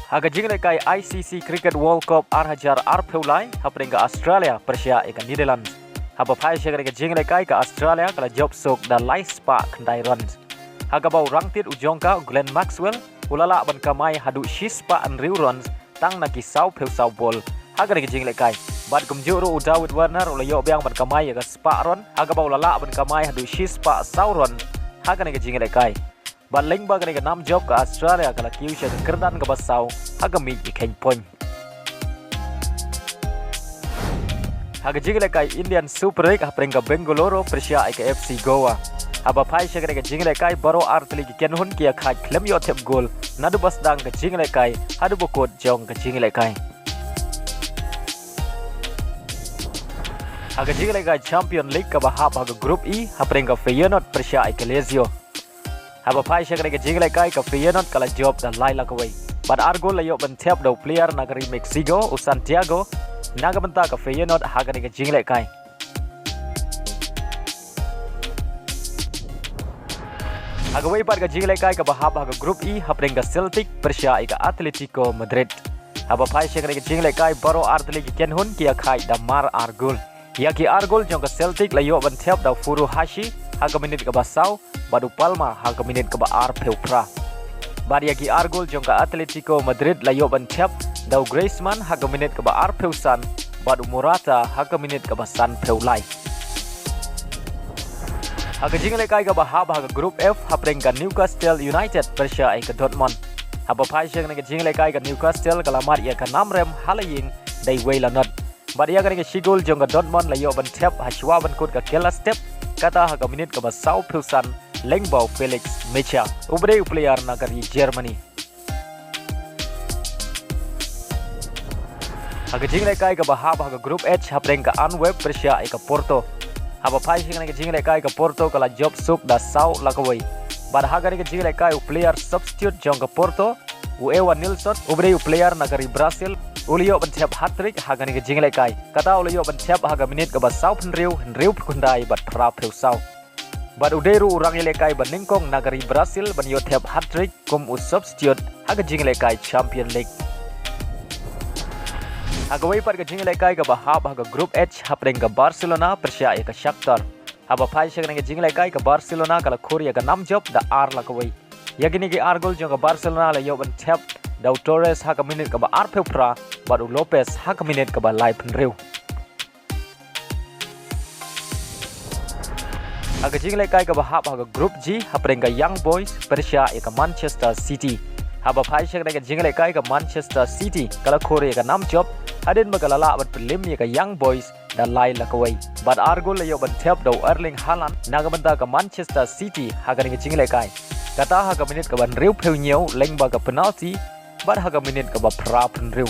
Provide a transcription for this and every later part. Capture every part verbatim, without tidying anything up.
Ha ka jinglehkai I C C Cricket World Cup ar hajar arphew lai, hapdeng ka Australia pyrshah ïa ka Netherlands. Haba phai sha kane ka jinglehkai, ka Australia ka la jop suk da lai spah khyndai runs. Ha kaba u rangtit u jong ka, u Glenn Maxwell, u la lah ban kamai haduh shi spah hynriew runs tang na ki sawphew saw bol ha kane ka jinglehkai. Bad kumjuh ruh u David Warner u la ïoh biang ban kamai ïa ka spah run, ha kaba u la lah ban kamai haduh shi spah saw run ha kane ka jinglehkai. Bad lyngba kane ka nam jop, ka Australia ka la kiew sha ka kyrdan kaba saw ha ka miej ïakheiñ point. Ha ka jinglehkai Indian Super League, hapdeng ka Bengaluru pyrshah ïa ka F C Goa. Haba phai sha kane ka jinglehkai, baroh artylli ki kynhun ki ïakhaid khlem ïoh thep gol naduh ba sdang ka jinglehkai haduh ba kut jong ka jinglehkai. Ha ka jinglehkai Champion League kaba hap ha ka Group E, hapdeng ka Feyenoord pyrshah ïa ka Lazio. Haba phai sha kane ka jinglehkai, ka Feyenoord ka la jop da lai la kawei. Bad ar gol la ïoh ban thep da u player na ka ri Mexico, u Santiago, na ka bynta ka Feyenoord ha kane ka jinglehkai. Ha kawei pat ka jinglehkai kaba hap ha ka Group E, hapdeng ka Celtic pyrshah ïa ka Atletico Madrid. Haba phai sha kane ka jinglehkai, baroh artylli ki kynhun ki ïakhaid da mar ar gol. Ïa ki ar gol jong ka Celtic la ïoh ban thep da u Furuhashi ha ka minit kaba saw, bad u Palma ha ka minit kaba arphew phra. Bad ïa ki ar gol jong ka Atletico Madrid la ïoh ban thep da u Griezmann ha ka minit kaba arphew san, bad u Morata ha ka minit kaba sanphew lai. Ha ka jinglehkai kaba hap ha ka Group F, hapdeng ka Newcastle United pyrshah ïa ka Dortmund. Haba phai sha kane ka jinglehkai, ka Newcastle ka la mad ïa ka nam rem ha la ïing da iwei la not. Bad ïa kane ka shi gol jong ka Dortmund la ïoh ban thep ha shuwa ban kut ka kylla step, kata ha ka minit kaba sawphew san, lyngba u Felix Mecha, uba dei u player na ka ri Germany. Ha ka jinglehkai kaba hap ha ka Group H, hapdeng ka Antwerp pyrshah ïa ka Porto. Haba phai sha kane ka jinglehkai, ka Porto ka la jop suk da saw la kawei. Bad ha kane ka jinglehkai, u player substitute jong ka Porto, u Evan Nilsson, uba dei u player na ka ri Brazil, u la ïoh ban thep hat-trick ha kane ka jinglehkai. Kata u la ïoh ban thep ha ka minit kaba sawphew hynriew, hynriewphew khyndai bad phraphew saw. Bad u dei ruh u rangïalehkai ba nyngkong na ka ri Brazil ban ïoh thep hat-trick kum u substitute ha ka jinglehkai Champion League. Ha kawei pat ka jinglehkai kaba hap ha ka Group H, hapdeng ka Barcelona pyrshah ïa ka Shakhtar. Haba phai sha kane ka jinglehkai, ka Barcelona ka la khur ïa ka nam jop da ar la kawei. Ïa kine ki ar gol jong ka Barcelona la ïoh ban thep da u Torres ha ka minit kaba arphew phra, bad u Lopez ha ka minit kaba laiphew hynriew. Ha ka jinglehkai kaba hap ha ka Group G, hapdeng ka Young Boys pyrshah ïa ka Manchester City. Haba phai sha kane ka jinglehkai, ka Manchester City ka la khur ïa ka nam jop hadien ba ka la lah ban pynlip ïa ka Young Boys da lai la kawei. Bad ar gol la ïoh ban thep da u Erling Haaland na ka bynta ka Manchester City ha kane ka jinglehkai, kata ha ka minit kaba hynriewphew hynñiew lyngba ka penalty, bad ha ka minit kaba phraphew hynriew.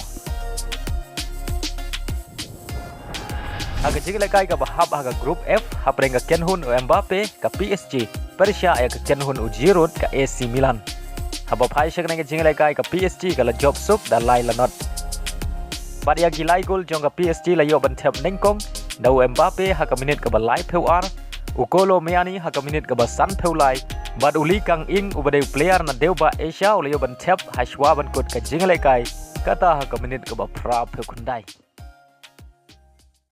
Ha ka jinglehkai kaba hap ha ka Group F, hapdeng ka kynhun u Mbappe, ka P S G pyrshah ïa ka kynhun u Giroud, ka A C Milan. Haba phai sha kane ka jinglehkai, ka P S G ka la jop suk da lai la not. Bad ïa ki lai gol jong ka P S G la ïoh ban thep nyngkong da u Mbappe ha ka minit kaba laiphew ar, u Kolo Muani ha ka minit kaba sanphew lai, bad u Lee Kang-in, uba dei u player na dewbah Asia, u la ïoh ban thep ha shuwa ban kut ka jinglehkai, kata ha ka minit kaba phraphew khyndai.